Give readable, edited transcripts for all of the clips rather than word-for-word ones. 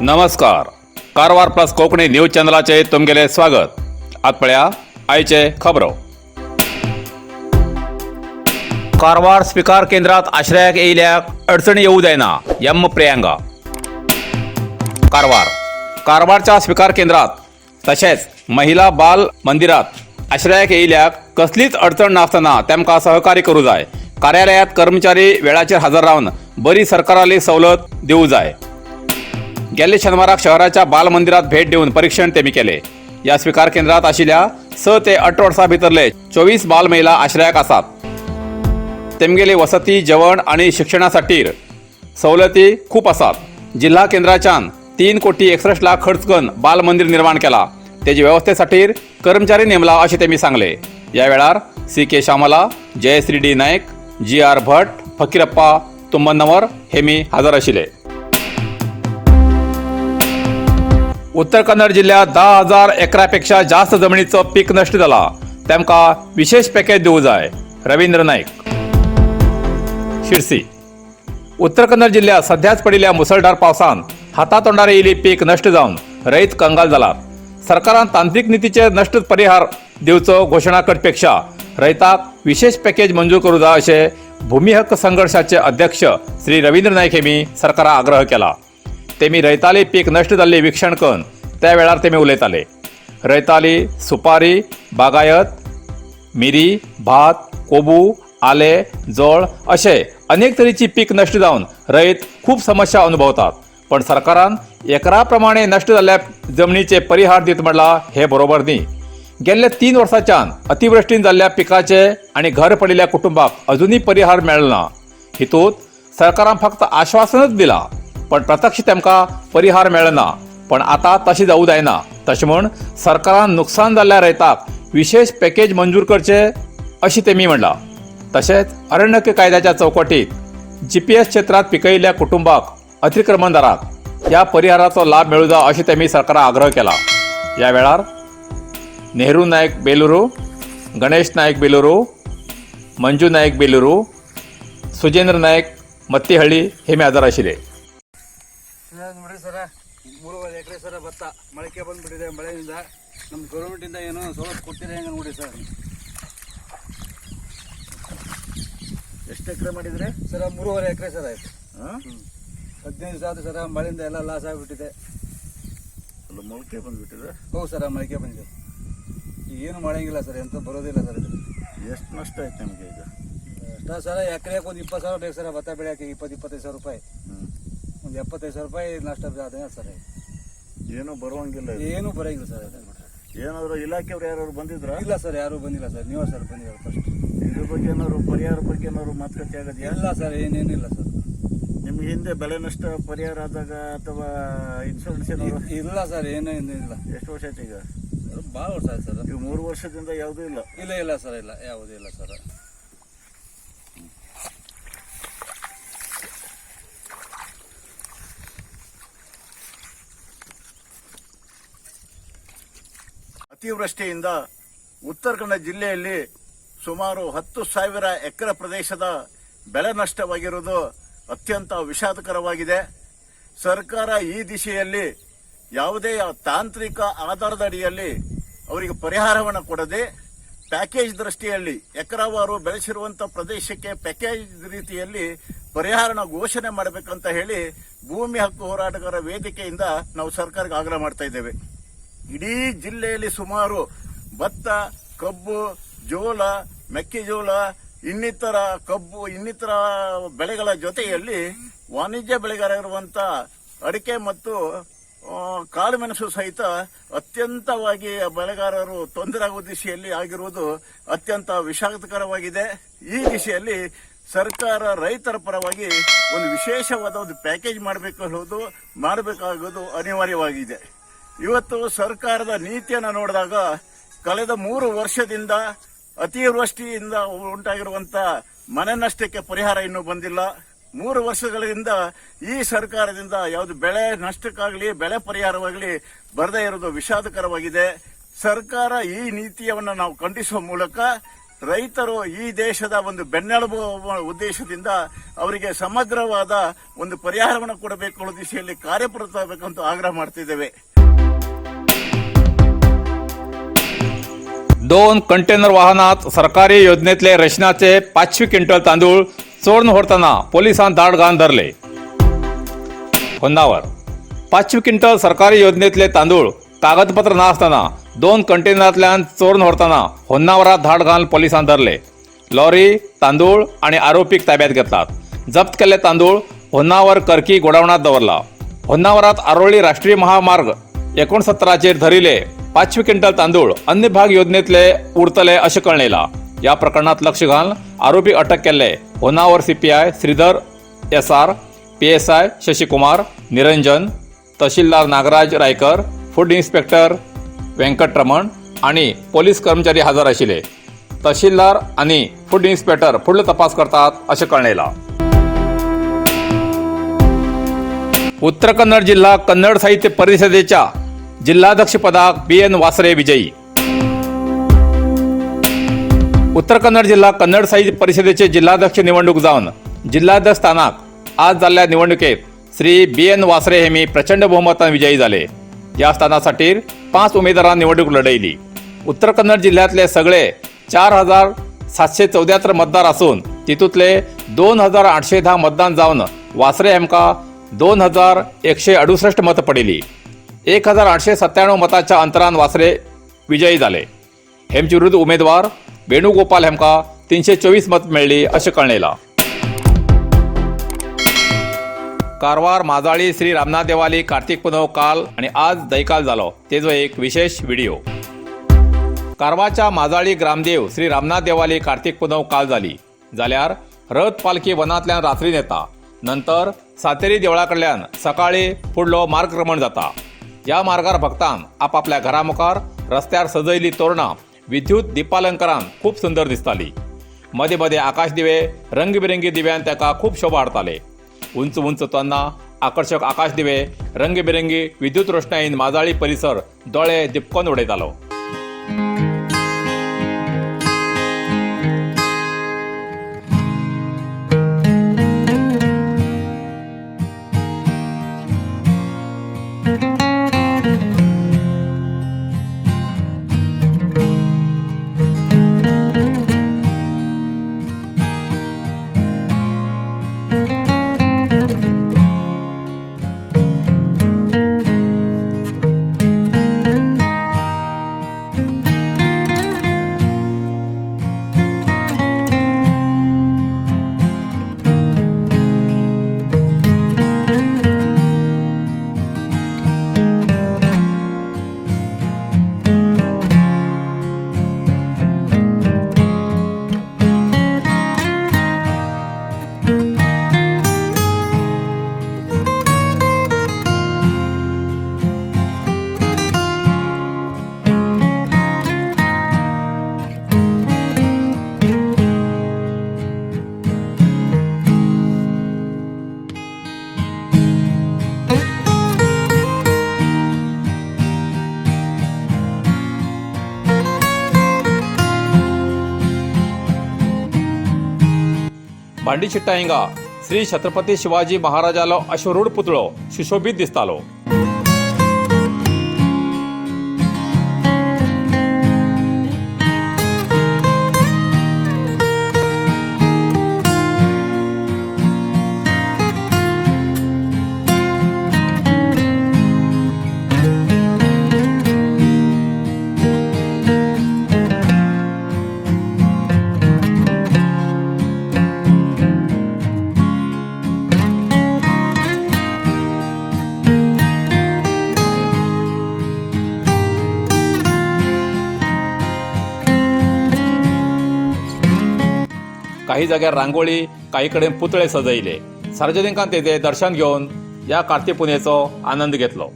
नमस्कार, Karwar plus Konkani news चॅनलाचे तुमगेले स्वागत. आत पळया आयचे खबरो. कारवार स्विकार केंद्रात आश्रयाक येयल्याक अडचणी येऊ जायना, यम प्रियांगा. कारवार. कारवारच्या स्विकार केंद्रात तशेंच महिला बाल मंदिरात आश्रयाक येयल्याक कसलीच अडचण नासतना तेमकां सहकार्य करूं जाय. कार्यालयात कर्मचारी वेळाचेर हजर रावन बरी सरकाराली सवलत दिवं जाय. गेल्ले शनिवाराक शहराच्या बाल मंदिरात भेट दिवन परीक्षण तेमी केले. या स्विकार केंद्रात आशिल्ल्या 6 ते 18 वर्सां भितरले 24 बाल महिला आश्रयाक आसात. तेमगेली वसती, जेवण आणि शिक्षणा खातीर सवलती खूप आसात. जिल्हा केंद्राच्यान 3 कोटी 61 लाख खर्च करून बाल मंदिर निर्माण केला. तेजे व्यवस्थेखातीर कर्मचारी नेमला अशें तेमी सांगले. या वेळार C K Shyamala, Jayashree D Nayak, G R Bhat, Fakirappa Tumbannavar हेमी हजर आशिल्ले. उत्तर कन्नड जिल्ह्यात 10,000 एकरापेक्षा जास्त जमिनीचो पीक नष्ट जाला, तेमकां विशेष पॅकेज दिवं जाय, रवींद्र नाईक. शिरसी. उत्तर कन्नड जिल्ह्यात सध्याच पडिल्ल्या मुसळधार पावसान हातातोंडार येयली पीक नष्ट जावन रयत कंगाल जाला. सरकारान तांत्रिक नितीचेर नष्ट परिहार दिवचो घोशणा करपेक्षा रयताक विशेष पॅकेज मंजूर करूं जाय अशें भूमी हक्क संघर्षाचे अध्यक्ष श्री रवींद्र नाईक हेमी सरकाराक आग्रह केला. तेमी रयताली पीक नष्ट जाल्ली विक्षण करून त्या वेळार तेमी उलयताले. रयताली सुपारी, बागायत, मिरी, भात, कोबू, आले, जोळ असे अनेक तरेची पीक नष्ट जावन रयत खूब समस्या अनुभवतात. पण सरकारान एकरा प्रमाणे नष्ट जाल्ल्या जमनीचे परिहार दित म्हणला हे बरोबर न्ही. गेल्ल्या 3 वर्सांच्यान अतिवृष्टीन जाल्ल्या पिकाचे आणि घर पडिल्ल्या कुटुंबाक अजुनूय परिहार मेळना. हितूत सरकारान फक्त आश्वासनच दिला, पण प्रत्यक्ष तेमकां परिहार मेळना. पण आतां तशें जावूं जायना. तशें म्हूण सरकारान नुकसान जाल्ल्या रयताक विशेष पॅकेज मंजूर करचे अशें तेमी म्हणलां. तशेंच अरण्य कायद्याच्या चौकटीत जीपीएस क्षेत्रांत पिकयिल्ल्या कुटुंबाक, अतिक्रमणदाराक ह्या परिहाराचो लाभ मेळूं जाय अशें तेमी सरकाराक आग्रह केला. ह्या वेळार नेहरू नायक बेलुरू, गणेश नायक बेलुरू, मंजू नायक बेलुरू, सुजेंद्र नायक मत्तीहळ्ळी हे हजर आशिल्ले. ಸರ್, ನೋಡಿ ಸರ, 3.25 ಎಕರೆ ಸರ ಭತ್ತ ಮೊಳಕೆ ಬಂದ್ಬಿಟ್ಟಿದೆ ಮಳೆಯಿಂದ. ನಮ್ಮ ಗೌರ್ಮೆಂಟಿಂದ ಏನೋ ಸವಲತ್ತು ಕೊಡ್ತೀರಾ ಹೆಂಗೆ ನೋಡಿ ಸರ್. ಎಷ್ಟು ಎಕರೆ ಮಾಡಿದ್ರೆ? ಸರ, 3.25 ಎಕರೆ ಸರ್ ಆಯಿತು. 15 ಸಾವಿರ ಸರ. ಮಳೆಯಿಂದ ಎಲ್ಲ ಲಾಸ್ ಆಗಿಬಿಟ್ಟಿದೆ. ಅಲ್ಲ, ಮೊಳಕೆ ಬಂದ್ಬಿಟ್ಟಿದೆ? ಹೌದು ಸರ, ಮೊಳಕೆ ಬಂದಿದೆ. ಈಗ ಏನು ಮಾಡಂಗಿಲ್ಲ ಸರ್, ಎಂತ ಬರೋದಿಲ್ಲ ಸರ್ ಇದು. ಎಷ್ಟು ನಷ್ಟ ಆಯ್ತು ನಿಮಗೆ ಈಗ? ಅಷ್ಟ ಸರ, ಎಕರೆಗೆ ಒಂದು 20,000 ಬೇಕು ಸರ್ ಭತ್ತ ಬೆಳೆಯೋಕೆ, 20-25 ಸಾವಿರ ರೂಪಾಯಿ. ಒಂದು 75,000 ರೂಪಾಯಿ ನಷ್ಟ ಆದ ಸರ್. ಏನೂ ಬರುವಂಗಿಲ್ಲ ಇದು. ಏನೂ ಬರೋಂಗಿಲ್ಲ ಸರ್. ಏನಾದ್ರು ಇಲಾಖೆಯವ್ರು ಯಾರು ಬಂದಿದ್ರ? ಇಲ್ಲ ಸರ್, ಯಾರೂ ಬಂದಿಲ್ಲ ಸರ್. ನೀವು ಸರ್ ಬಂದಿದ್ದಾರೆ ಫಸ್ಟ್. ಇದ್ರ ಬಗ್ಗೆ ಏನಾದ್ರು, ಪರಿಹಾರ ಬಗ್ಗೆ ಏನಾದ್ರು ಮಾತುಕತೆ ಆಗದ್ಯಾ? ಇಲ್ಲ ಸರ್, ಏನೇನಿಲ್ಲ ಸರ್. ನಿಮ್ಗೆ ಹಿಂದೆ ಬೆಳೆ ನಷ್ಟ ಪರಿಹಾರ ಆದಾಗ ಅಥವಾ ಇನ್ಶೂರೆನ್ಸ್ ಏನಾದ್ರು? ಇಲ್ಲ ಸರ್, ಏನೂ ಇಲ್ಲ. ಎಷ್ಟು ವರ್ಷ ಆಯ್ತು ಈಗ? ಸರ್, ಭಾಳ ವರ್ಷ ಆಯ್ತು ಸರ್. ಈಗ 3 ವರ್ಷದಿಂದ ಯಾವುದೂ ಇಲ್ಲ? ಇಲ್ಲ ಇಲ್ಲ ಸರ್, ಇಲ್ಲ, ಯಾವುದೂ ಇಲ್ಲ ಸರ್. ಅತಿವೃಷ್ಟಿಯಿಂದ ಉತ್ತರ ಕನ್ನಡ ಜಿಲ್ಲೆಯಲ್ಲಿ ಸುಮಾರು 10,000 ಎಕರೆ ಪ್ರದೇಶದ ಬೆಳೆ ನಷ್ಟವಾಗಿರುವುದು ಅತ್ಯಂತ ವಿಷಾದಕರವಾಗಿದೆ. ಸರ್ಕಾರ ಈ ದಿಶೆಯಲ್ಲಿ ಯಾವುದೇ ತಾಂತ್ರಿಕ ಆಧಾರದ ಅಡಿಯಲ್ಲಿ ಅವರಿಗೆ ಪರಿಹಾರವನ್ನು ಕೊಡದೆ, ಪ್ಯಾಕೇಜ್ ದೃಷ್ಟಿಯಲ್ಲಿ ಎಕರವಾರು ಬೆಳೆಸಿರುವಂತಹ ಪ್ರದೇಶಕ್ಕೆ ಪ್ಯಾಕೇಜ್ ರೀತಿಯಲ್ಲಿ ಪರಿಹಾರನ ಘೋಷಣೆ ಮಾಡಬೇಕಂತ ಹೇಳಿ ಭೂಮಿ ಹಕ್ಕು ಹೋರಾಟಗಾರರ ವೇದಿಕೆಯಿಂದ ನಾವು ಸರ್ಕಾರಕ್ಕೆ ಆಗ್ರಹ ಮಾಡ್ತಾ ಇದ್ದೇವೆ. ಇಡೀ ಜಿಲ್ಲೆಯಲ್ಲಿ ಸುಮಾರು ಭತ್ತ, ಕಬ್ಬು, ಜೋಳ, ಮೆಕ್ಕೆಜೋಳ, ಇನ್ನಿತರ ಕಬ್ಬು, ಇನ್ನಿತರ ಬೆಳೆಗಳ ಜೊತೆಯಲ್ಲಿ ವಾಣಿಜ್ಯ ಬೆಳೆಗಾರರಿರುವಂತ ಅಡಿಕೆ ಮತ್ತು ಕಾಳುಮೆಣಸು ಸಹಿತ ಅತ್ಯಂತವಾಗಿ ಬೆಳೆಗಾರರು ತೊಂದರೆಯಾಗುವ ದಿಶೆಯಲ್ಲಿ ಆಗಿರುವುದು ಅತ್ಯಂತ ವಿಷಾದಕರವಾಗಿದೆ. ಈ ದಿಶೆಯಲ್ಲಿ ಸರ್ಕಾರ ರೈತರ ಪರವಾಗಿ ಒಂದು ವಿಶೇಷವಾದ ಒಂದು ಪ್ಯಾಕೇಜ್ ಮಾಡಬೇಕು ಅನ್ನೋದು ಮಾಡಬೇಕಾಗುವುದು ಅನಿವಾರ್ಯವಾಗಿದೆ. ಇವತ್ತು ಸರ್ಕಾರದ ನೀತಿಯನ್ನು ನೋಡಿದಾಗ, ಕಳೆದ 3 ವರ್ಷದಿಂದ ಅತಿವೃಷ್ಟಿಯಿಂದ ಉಂಟಾಗಿರುವಂತ ಮನೆ ನಷ್ಟಕ್ಕೆ ಪರಿಹಾರ ಇನ್ನೂ ಬಂದಿಲ್ಲ. 3 ವರ್ಷಗಳಿಂದ ಈ ಸರ್ಕಾರದಿಂದ ಯಾವುದು ಬೆಳೆ ನಷ್ಟಕ್ಕಾಗಲಿ, ಬೆಳೆ ಪರಿಹಾರವಾಗಲಿ ಬರದೇ ಇರುವುದು ವಿಷಾದಕರವಾಗಿದೆ. ಸರ್ಕಾರ ಈ ನೀತಿಯನ್ನು ನಾವು ಖಂಡಿಸುವ ಮೂಲಕ ರೈತರು ಈ ದೇಶದ ಒಂದು ಬೆನ್ನೆಲುಬು ಉದ್ದೇಶದಿಂದ ಅವರಿಗೆ ಸಮಗ್ರವಾದ ಒಂದು ಪರಿಹಾರವನ್ನು ಕೊಡಬೇಕು ಅನ್ನೋ ದಿಶೆಯಲ್ಲಿ ಕಾರ್ಯಪ್ರವೃತ್ತವಾಗಬೇಕಂತ ಆಗ್ರಹ ಮಾಡ್ತಿದ್ದೇವೆ. 2 कंटेनर वाहनात सरकारी योजनेतले रेशनाचे 500 क्विंटल तांदूळ चोरून व्हरतना पोलिसांन धाड घालून धरले. होन्नावर 500 क्विंटल सरकारी योजनेतले तांदूळ कागदपत्र नासतना 2 कंटेनरांतल्यान चोरून व्हरतना होन्नावरात धाड घालून पोलिसांन धरले. लॉरी, तांदूळ आणि आरोपीक ताब्यात घेतलात. जप्त केल्ले तांदूळ होन्नावर करकी गोडावणात दवरला. होन्नावरात आरोळी राष्ट्रीय महामार्ग 69 धरिले 500 क्विंटल तांदूळ अन्य भाग योजनेतले उरतले अशें कळ्ळें. ह्या प्रकरणात लक्ष घालून आरोपी अटक केल्ले Honnavar CPI Shridhar SR, PSI Shashikumar Niranjan, tahsildar Nagaraj Raikar, food inspector Venkatraman आणि पोलीस कर्मचारी हजर आशिल्ले. तहसीलदार आणि फूड इन्स्पेक्टर फुडलो तपास करतात अशें कळ्ळें. उत्तर कन्नड जिल्हा कन्नड साहित्य परिषदेच्या जिल्हाध्यक्षपदाक BN वासरे विजयी. उत्तर कन्नड जिल्हा कन्नड साहित्य परिषदेचे जिल्हाध्यक्ष निवडणूक जावन जिल्हाध्यक्ष स्थानाक आज जाल्ल्या निवडणुकेत श्री BN वासरे हेमी प्रचंड बहुमतान विजयी जाले. या स्थानासाठी 5 उमेदवारांनी निवडणूक लढयली. उत्तर कन्नड जिल्ह्यातले सगळे 4774 मतदार असून तितूंतले 2810 मतदान जावन वासरे हेमकां 2168 मतं पडिल्ली. 1897 मताच्या अंतरान वासरे विजयी जाले. हेमचे विरुद्ध उमेदवार वेणुगोपाल हेमकां 324 मत मेळ्ळी अशें कळ्ळें. कारवार माजाळी श्री रामनाथ देवाली कार्तिक पुनव काल आणि आज दैकाल जालो तेजो एक विशेष व्हिडिओ. कारवारच्या माजाळी ग्रामदेव श्री रामनाथ देवाली कार्तिक पुनव काल जाली जाल्यार रथ पालखी वनांतल्यान रात्रीन येता, नंतर सातेरी देवळा कडल्यान सकाळी फुडलो मार्गक्रमण जाता. ह्या मार्गार भक्तान आपापल्या घरा मुखार रस्त्यार सजयल्ली तोरणां विद्युत दीपालंकारान खूब सुंदर दिसताली. मदें मदें आकाश दिवे रंगबिरंगी दिव्यान ताका खूब शोभा हाडताले. उंच उंच तोन्ना आकर्शक आकाश दिवे रंगबिरंगी विद्युत रोशणाईन माजाळी परिसर दोळे दिपकोन उडयतालो. भांडीशिट्टा हिंगा श्री छत्रपती शिवाजी महाराजालो अश्वरूढ पुतळो सुशोभीत दिसतालो. काही जाग्यार रांगोळी, काही कडेन पुतळे सजयले. सार्वजनिकान तेजे दर्शन घेवन ह्या कार्तिक पुनयेचो आनंद घेतलो.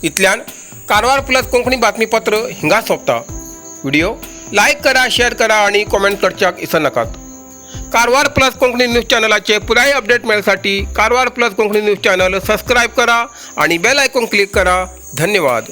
इतल्यान कारवार प्लस कोंकणी बातमीपत्र हिंगा सोंपता. व्हिडिओ लायक करा, शेअर करा आणि कॉमेंट करच्याक इसरनाकात. कारवार प्लस कोंकणी न्यूज चॅनलाचे पुराय update मेळसाठी Karwar plus Konkani news channel subscribe करा आणि बेल आयकॉन क्लिक करा. धन्यवाद.